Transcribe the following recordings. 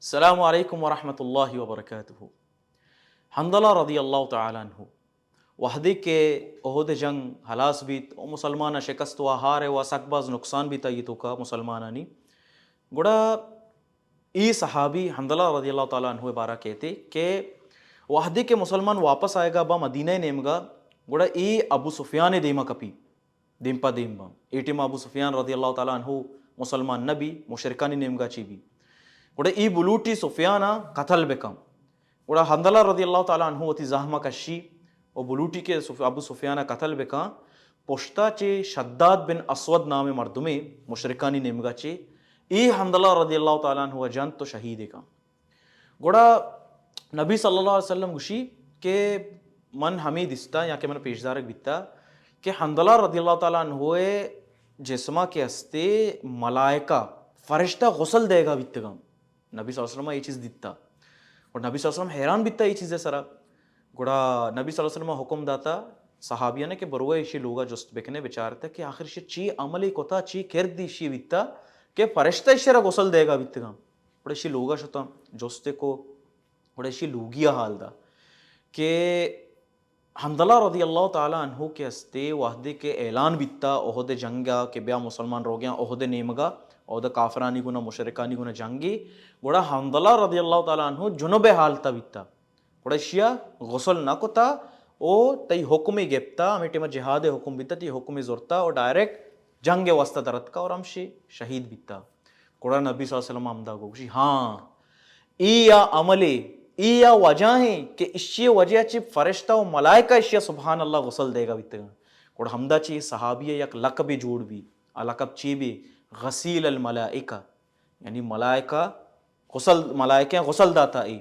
السلام علیکم ورحمۃ اللہ وبرکاتہ۔ حنظلہ رضی اللہ تعالی عنہ وہدے کہ احد جنگ ہلاس بیت و مسلمان شکست و ہار و سک باز نقصان بیت آئی توکا مسلمانانی، گڑا ای صحابی حنظلہ رضی اللہ تعالی عنہ بارہ کہتے کہ وہدے کہ مسلمان واپس آئیگا با مدینہ نیمگا، گڑا ای ابو سفیان دیما کپی، دیم پہ دیم باں۔ اے ٹیم ابو سفیان رضی اللہ تعالی عنہ مسلمان نہ بی، مشرکانی نیمگا چی بی۔ گڑا ای بلوٹی سفیان قتل بکن۔ گڑا حنظلہ رضی اللہ تعالی عنہ وتی زہم کشی و بلوٹی کہ سف-، ابو سفیان قتل بکن، پشتا چے شداد بن اسود نام مردمے مشرکانی نیمگا چے ای حنظلہ رضی اللہ تعالی عنہ جنت و شہید کن۔ گڑا نبی صلی اللہ علیہ وسلم گوشی کہ من ہمے دیستا یا کہ من پیشدارک بیتا کہ حنظلہ رضی اللہ تعالی عنہ جسما کہ ہستے ملائکہ، فرشتہ غسل دیگا بیتگاں۔ نبی صلی اللہ علیہ وسلم یہ چیز دیتا اور نبی صلی اللہ علیہ وسلم حیران بیتا یہ چیز سرا۔ گڑا نبی صلی اللہ علیہ وسلم حکم داتا صحابیاں کہ بروے اشی لوگا جست بکنے، بچارتے کہ آخر اشی چی عملی کتا، چی کردی اشی بیتا کہ فرشتہ اشی را غسل دیگا بیتگاں۔ گڑا اشی لوگا شتاں، جستے کو، گڑا اشی لوگیا حال دا کہ حنظلہ رضی اللہ تعالی عنہ کہ ہستے وہدے کہ اعلان بیتا احد جنگا کہ بیا مسلمان روگیاں احد نیمگا، احد کافرانی گنا، مشرکانی گنا جنگی، گڑا حنظلہ رضی اللہ تعالی عنہ جنب حالتا بیتا۔ گڑا اشیا غسل نہ کتا، او تئی حکم گپتا، ہمیں ٹائم جہاد حکم بیتا، تئی حکم زرتا او ڈائریکٹ جنگ واسطہ درتکا اور ہمشی شہید بیتا۔ گڑا نبی صلی اللہ علیہ وسلم ہمدا گو گوشی، ہاں، ای یا عملے، ای یا وجہ ہیں کہ اشی وجہ چی فرشتہ و ملائکہ اشیا سبحان اللہ غسل دیگا بیتگاں۔ گڑا ہمدا چی صحابی یک لقب جوڑ بی، آ لقب چی بی؟ غسیل الملائکہ، یعنی ملائکہ غسل، ملائکہ غسل داتا ای۔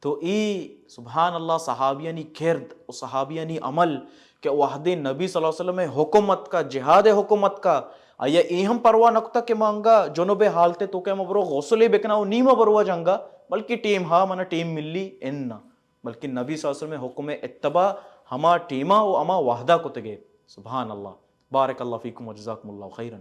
تو ای سبحان اللہ صحابیانی کرد و صحابیانی عمل کہ وہدے نبی صلی اللہ علیہ وسلم حکم اتکا، جہاد حکم اتکا، آیا ای ہم پرواہ نکتا کہ ما انگا جنب حالتے تو کہ ما برو غسلے بکنا و نیما بروا جنگا، بلکہ ٹیم ہا منا ٹیم ملی اننا، بلکہ نبی صلی اللہ علیہ وسلم حکم اتباع ہما ٹیما و ہما وہدا کتگے۔ سبحان اللہ۔ بارک اللہ فیکم و جزاکم اللہ خیرا۔